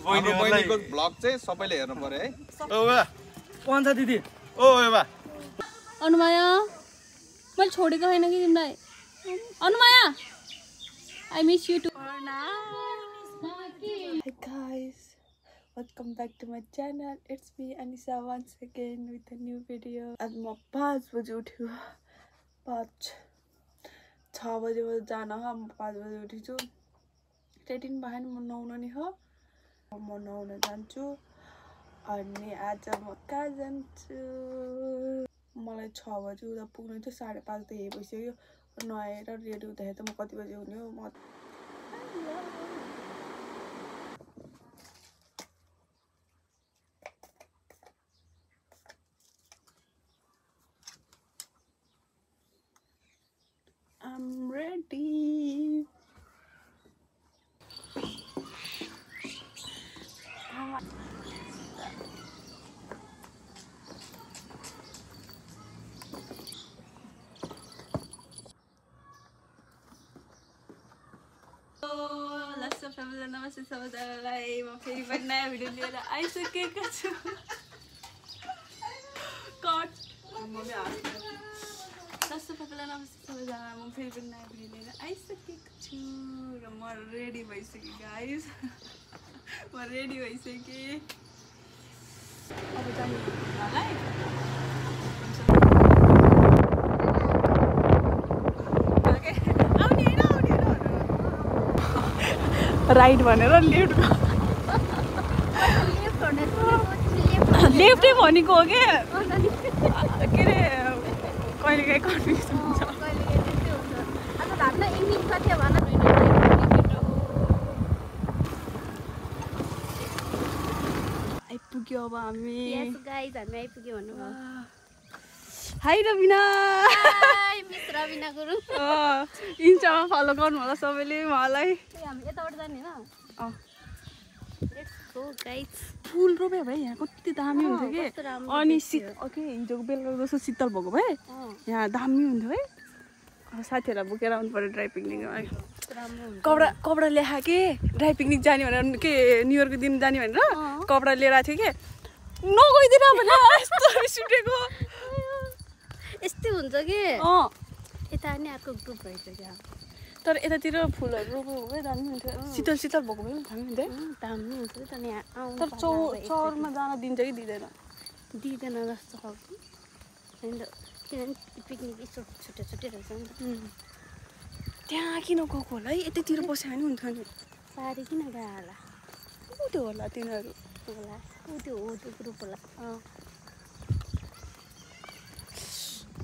बहिनीको ब्लग चाहिँ सबैले हेर्नु पर्यो है। ओ बा कौन सा दिदी? ओ बा अनुमाया मैले छोडेको हैन कि तिमीलाई Anumaya I miss you too. Hi guys, welcome back to my channel. It's me Anisa once again with a new video. आज म 5 बजे उठ्यो 6 बजे जान म 5 बजे उठिछु रेडी भएन म नुहाउन नि हो म नुहाउन जान्छु अनि आज म कहाँ जान्छु मलाई 6 बजे उता पुग्नु थियो 5:30 त यही भइसक्यो नुहाएर रेडी हुँदाखेरि त म कति बजे हुने हो म I'm ready. नमस्ते सबैजनालाई म फेरि पनि नयाँ भिडियो लिएर आइसकेको छु नमस्ते सबैजना म फेरि पनि नयाँ भिडियो लिएर आइसकेको छु र म रेडी भइसकेँ गाइस म रेडी भइसकेँ अब जाने होला राइट भनेर लेफ्ट लेफ्टै भनेको हो के अरे कहिले काहीँ कन्फ्युज हुन्छ आइपुग्यो अब हामी आइपुग्यो भन्नुभयो हाई रबिना मिस रबिना गुरुङ इन्स्टामा फलो गर्नु होला सबैले मलाई हामी यताबाट जाने हैन फुल रोप्यो भाइ यहाँ कति दामी हुन्थ्यो कि अनि हिजोको बेलुका जस्तो शीतल भएको भए यहाँ दामी हुन्थ्यो है साथीहरूलाई बोकेर आउनु पर्यो ड्राई पिकनिकमा कपडा ल्याएको के ड्राई पिकनिक जाने भनेर के न्यु इयरको दिन जाने भनेर कपडा लिएर आएको थियो कि नगइदिन भनेर यस्तो रिस उठेको यस्तै हुन्छ कि यता नि अर्को ग्रुप रहेछ क्या तर यतातिर फुलहरू रोप्नु भए दामी हुन्थ्यो शीतल शीतल भएको भए दामी हुन्थ्यो दामी हुन्छ त नि तर चौरमा जान दिन्छ कि दिँदैन जस्तो खालको किनभने पिकनिक यस्तो छुट्टै छुट्टै रहेछ नि त त्यहाँ किन गएको होला है यतैतिर बस्यो भने हुन्थ्यो नि सारी किन गयो होला ऊ त्यो होला तिनीहरू होला ऊ त्यो हो त्यो ग्रुप होला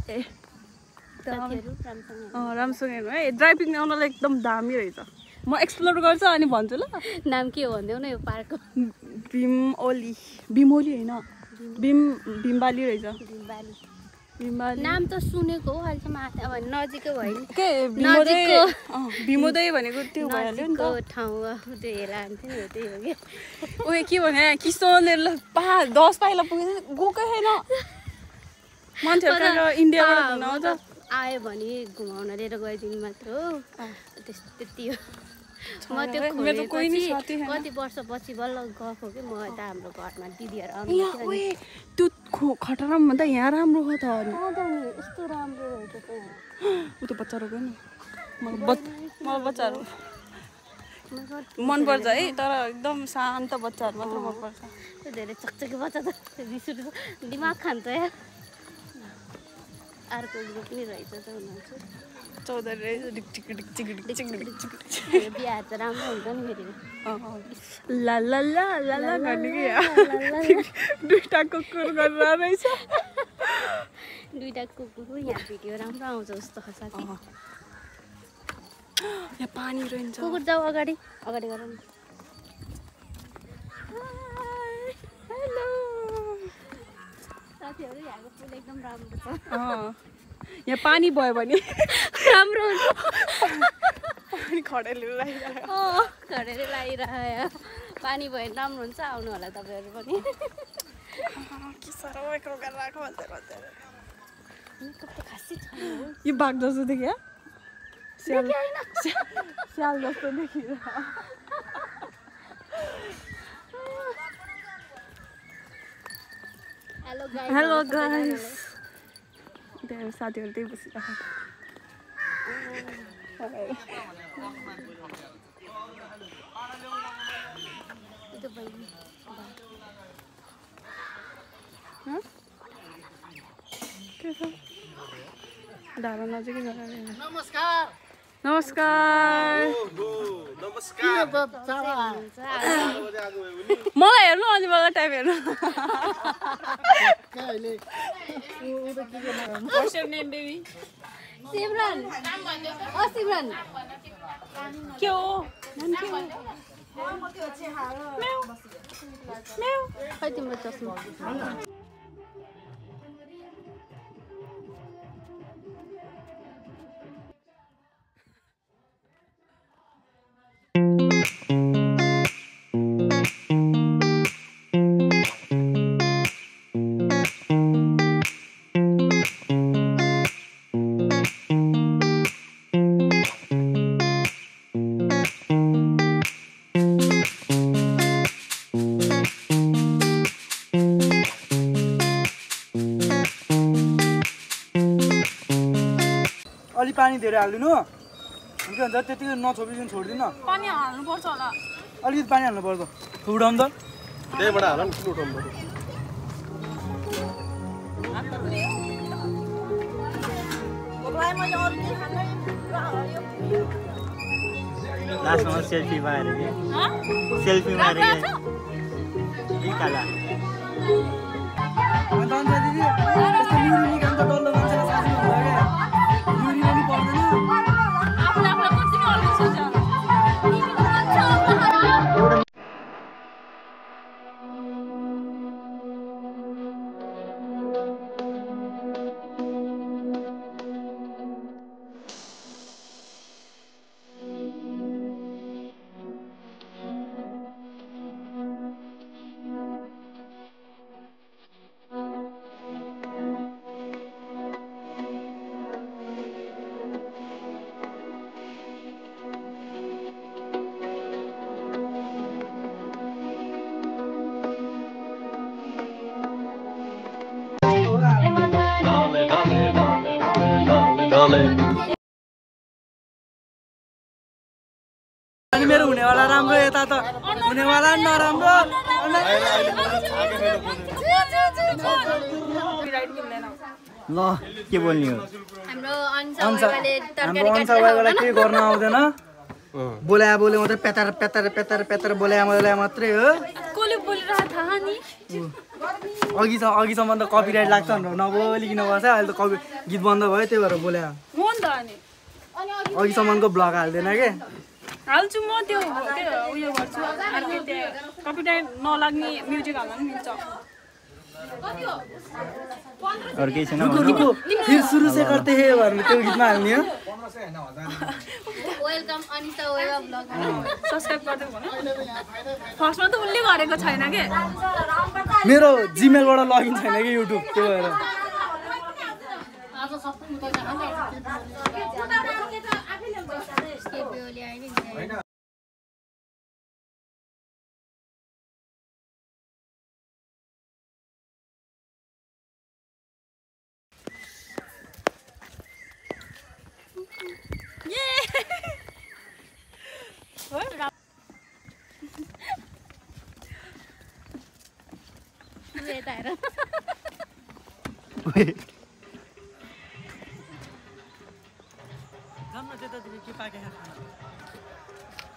ए राम्रोसँग हेर्नु है ड्राई पिकनिक आउनलाई एकदम दामी रहेछ म एक्सप्लोर गर्छु अनि भन्छु ल नाम के हो भनिदेऊ न यो पार्कको भीमोली होइन भीमबाली रहेछ भीमबाली नाम त सुनेको हो अहिलेसम्म नजिकै भयो नि के भीमोदय भनेको त्यो भइहाल्यो नि त ठाउँ त्यो हेर आन्थ्यो नि त्यही हो कि उयो के भने किशोरले 10 पाइला पुगेर गएकै छैन मान्छेहरू इन्डियाबाट घुम्न आउँछ आयो भने घुमाउन लिएर गइदिनु मात्र हो त्यति हो म त्यो कति वर्षपछि बल्ल गएको कि म यता हाम्रो घरमा दिदीहरू आउनु त्यो खटराम भन्दा यहाँ राम्रो हो त यस्तो राम्रो रहेछ ऊ त्यो बच्चा रोक्यो नि मलाई बच्चाहरू मनपर्छ है तर एकदम शान्त बच्चाहरू मात्र मनपर्छ धेरै चकचके बच्चा त रिस उठ्छ दिमाग खान्छ यार अर्को ग्रुप पनि रहेछ त उनीहरू चौधरी रहेछ बिहार त राम्रो हुन्छ नि फेरि ला ला ला ला ला गर्ने कि दुईटा कुकुर गरेर रहेछ दुईटा कुकुरको यहाँ भिडियो राम्रो आउँछ जस्तो खास यहाँ पानी रहन्छ कुकुर जाऊ अगाडि गर न हेलो साथीहरू यहाँको फुल एकदम राम्रो छ यहाँ पानी भयो भने राम्रो हुन्छ पानी खडेले लगाइरह पानी भयो भने राम्रो हुन्छ आउनु होला तपाईँहरू पनि के साह्रो एक्रो गरेर राख्नु भन्छ मेकअप त खासै छैन यो बाघ जस्तो देखियो स्याल जस्तो देखिएर हेलो गाइस त्यहाँ साथीहरू त्यही बसिरहेको ढाबा नजिकै नमस्कार मलाई हेर्नु अनि मलाई टाइप हेर्नु के हो खै तिम्रो चस्मा अलि पानी धेरै हालिदिनु के भन्छ त्यतिकै नछोपिदिनु छोडिदिनु पानी हाल्नुपर्छ होला अलिकति पानी हाल्नु पर्छ उठाउँ त त्यहीबाट हाल न ठुलो उठाउनु पर्यो लास्टमा सेल्फी मारे के सेल्फी मारे के निकाला अन्त अन्त दिदी यस्तो न्युरी निकाल्नु त डल्लो मान्छेलाई साथी हुन्छ क्या न्युरी पनि पर्दैन आफूलाई कति अल्छी छ अनि मेरो हुनेवाला राम्रो यता त हुनेवाला नराम्रो ल के बोल्ने हो हाम्रो हाम्रो अन्साबाईलाई केही गर्न आउँदैन बोल्या मात्रै पेतार पेतार पेतार पेतार बोल्या मात्रै हो कसले बोलिरहेको थाहा नि अघिसम्म त कपिराइट लाग्छ भनेर नबोलिकन बस्छ अहिले त गीत बन्द भयो त्यही भएर बोल्या हो नि त अनि अघिसम्मको ब्लग हाल्दैन के हाल्छु म त्यो उयो गर्छु अर्को त्यहाँ कपिराइट नलाग्ने म्युजिक हाल्न पनि मिल्छ और केही छैन रुको फिर सुरु से करते हे भन्ने त्यो गीतमा हाल्ने हो वेलकम अनिता वेवा ब्लग सब्स्क्राइब गरिदिनु भन फर्स्टमा त उसले गरेको छैन के मेरो जिमेलबाट लगइन छैन कि युट्युब त्यो भएर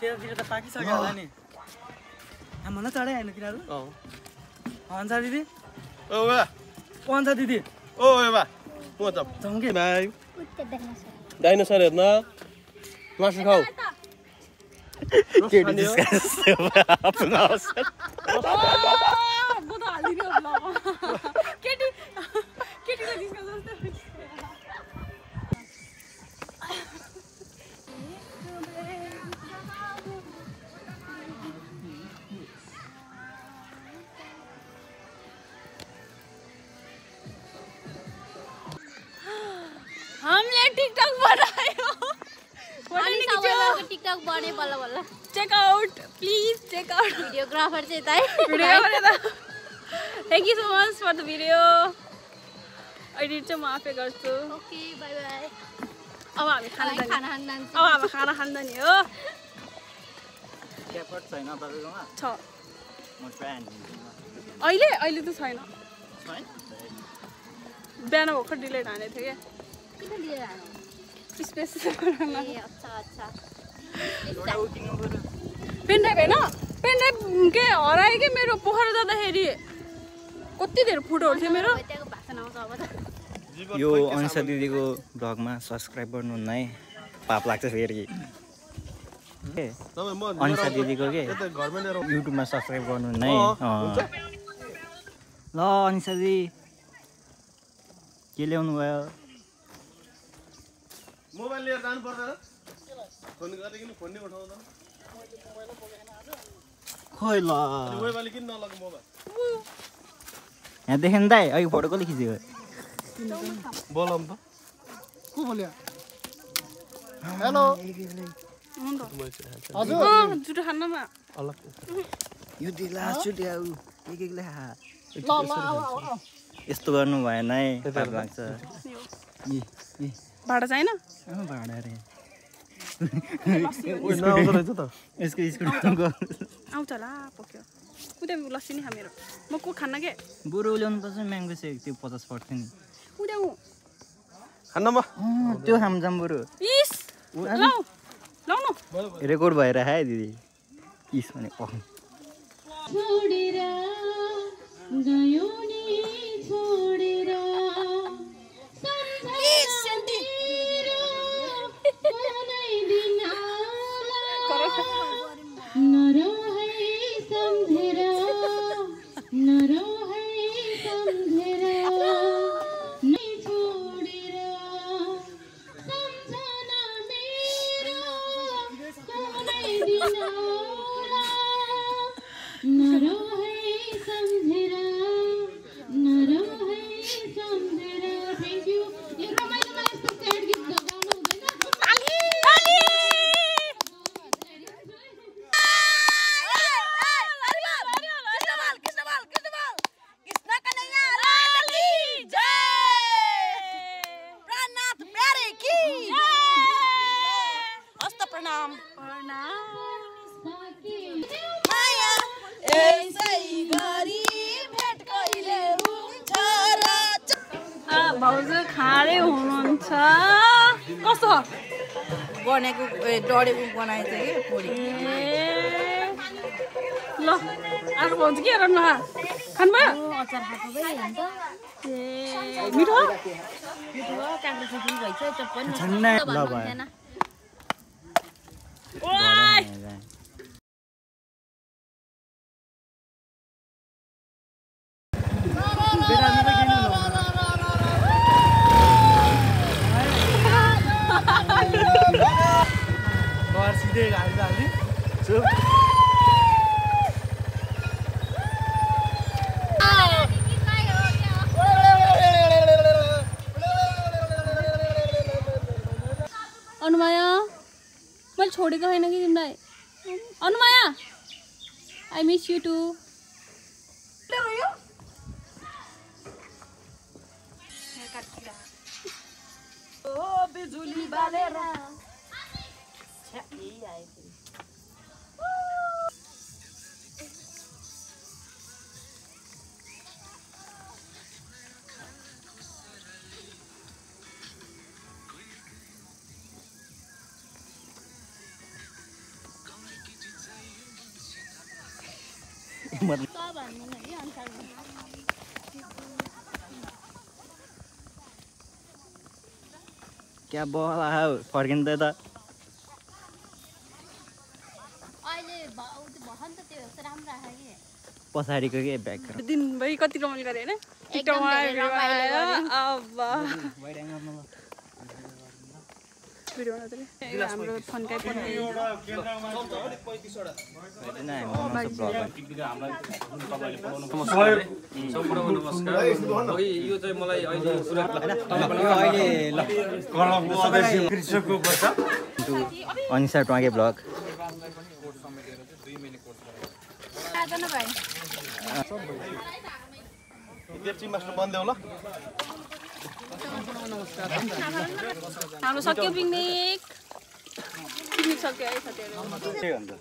त्यतातिर त पाकिसक्यो होला नि हामीभन्दा चढाइ होइन तिनीहरू भन्छ दिदी भन्छ दिदी ओ बा म त जाउँ के भाइ डाइनोसर हेर्न मासु खाऊ केटी जिस्का आफ्नो अवसर हमले टिकटक बनायो टिकटक बने बल्ल बल्ल check out please check out videographer चाहिँ यतै भिडियोग्राफर यता thank you so much for the video edit चाहिँ म आफै गर्छु ओके बाइ बाइ अब हामी खाना खान जाने हो क्यापट छैन तपाईँकोमा छ म ट्राई अहिले त छैन छैन बिहान भर्खर डिलेट हाने थियो क्या किन लिएर आउनु स्पेस ए अच्छा अच्छा एउटा उकिनु पर्यो पेनड्राइभ होइन पेनड्राइभ के हरायो क्या मेरो पोखरा जाँदाखेरि कति धेरै फोटोहरू थियो मेरो त्यहाँको भाषा आउँछ अब त यो अनिसा दिदीको ब्लगमा सब्सक्राइब गर्नुहुन्न है पाप लाग्छ फेरि के अनिसा दिदीको के युट्युबमा सब्सक्राइब गर्नुहुन्न है ल अनिसा दिदी के ल्याउनु भयो मोबाइल लिएर जानु पर्दैन फोन गरेदेखि फोन नै उठाउँदैन खोइ ल मोबाइल किन नलग मोबाइल यहाँ देखेन दाइ अघि फोटो कसले खिचेको बोलम त को बोल्यो हेलो जुटो खान्न न यो दिला चुट्या एकले यस्तो गर्नु भएन है पाप लाग्छ भाडा छैन भाडा रे नआउँदो रहेछ त यसको स्कुटरको आउँछ होला पक्यो उता लस्सी नि खा मेरो म को खान्न के बुढो ल्याउनु पर्छ म्याङ्गो सेक त्यो 50 पर्थ्यो नि उता खान्न म त्यो खामजाम बुढो इस लाउनु रेकर्ड भएर है दिदी इस भने छोडेर गयो नि छोडेर भाउजू खाँडै हुनुहुन्छ कस्तो बनेको डढेको बनाएको थियो कि पोडी ल अर्को भाउजू के हेरौँ न खानुभयो अचार खाएको भए हुन्छ ए मिठो काँक्रो सुकुल भइसक्यो चप्पल झन्डै ल भयो सिधै गाडी चुप अनुमाया मैले छोडेको होइन कि तिमीलाई Anumaya I miss you too बिजुली बालेर क्या बोला हौ फर्किँदै त पछाडिको के ब्याकग्राउन्ड दिनभरि कति रमाइलो गरे होइन टिकटकमा आयो अब भिडियो हाम्रो फन्काइ पर्ने कृषकको अनिसा ट्वाके ब्लग मास्टर बन्देऊ ल हाम्रो सक्यो पिकनिक सक्यो है साथीहरु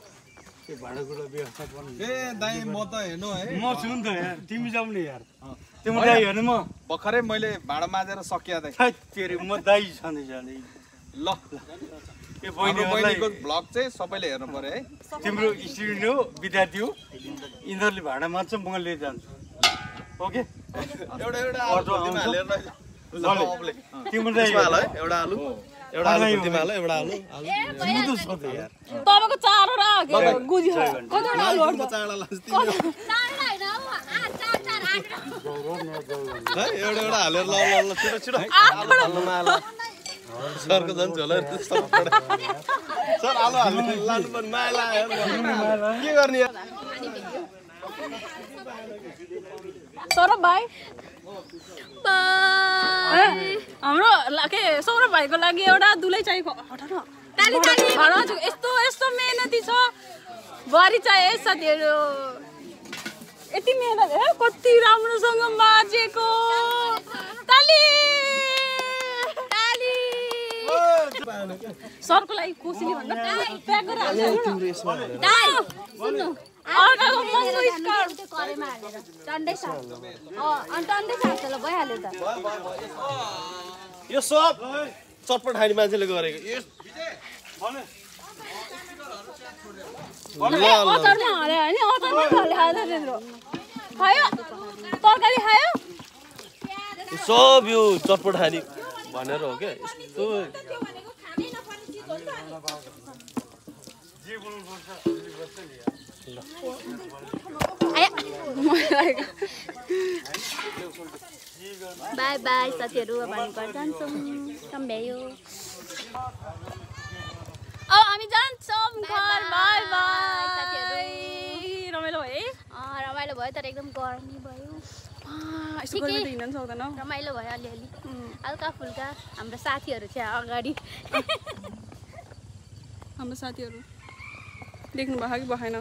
के भाडाकुडा व्यवस्थापन ए दाइ म त हेर्नु है म छु नि त यार तिमी जाऊ नि यार तिम्रो दाइ हेर्नु म भर्खरै मैले भाडा माजेर सकिया दाइ तेरे म दाइ छँदै जाँदै ल के बहिनीको ब्लग चाहिँ सबैले हेर्नु पर्यो है तिम्रो स्टुडेन्ट हो विद्यार्थी हो यिनीहरूले भाडा मान्छ म लिएर जान्छु ओके एउटा आलु भुर्तीमा हालेर तिम्रो दाइ हाल है एउटा आलु आलु भुर्तीमा हाल एउटा आलु सुन्नु सोध्दै यार तपाईको चारवटा गुजी कतिवटा आलु हट्छ चाडा लाग्छ है एउटा हालेर ल छिटो छिटो आलु हाल्नुमा आला सरको झन् झोला सर आलु हाल्नु लानु पनि माला के गर्ने सौरभ भाइ हाम्रो के सौरभ भाइको लागि एउटा दुलै चाहिएको यस्तो यस्तो मेहनती छ बुहारी चाहिए साथीहरू यति मेहनत कति राम्रोसँग माझेको ताली सरको लागि कोसिली भन्दा प्याक गरेर हाल्नु अर्काको महँगो स्कार्फ करेमा हालेर टन्डै छ अनि टन्डै छ ल भइहाल्यो त यो सब चटपट खाने मान्छेले गरेको अचारमा हाल्यो होइन अचारमा हाल्यो त्यत्रो खायो तरकारी खायो सब यो चटपट खाने भनेर हो क्या यस्तो बाई बाई साथीहरू अब हामी घर जान्छौँ सम्भ्यायो अब हामी जान्छौँ घर बाई बाई साथीहरू रमाइलो है रमाइलो भयो तर एकदम गर्मी भयो यसो गर्नु त हिँड्न सक्दैन रमाइलो भयो अलिअलि हल्का फुल्का हाम्रो साथीहरू छ अगाडि हाम्रो साथीहरू देख्नु भएको कि भएन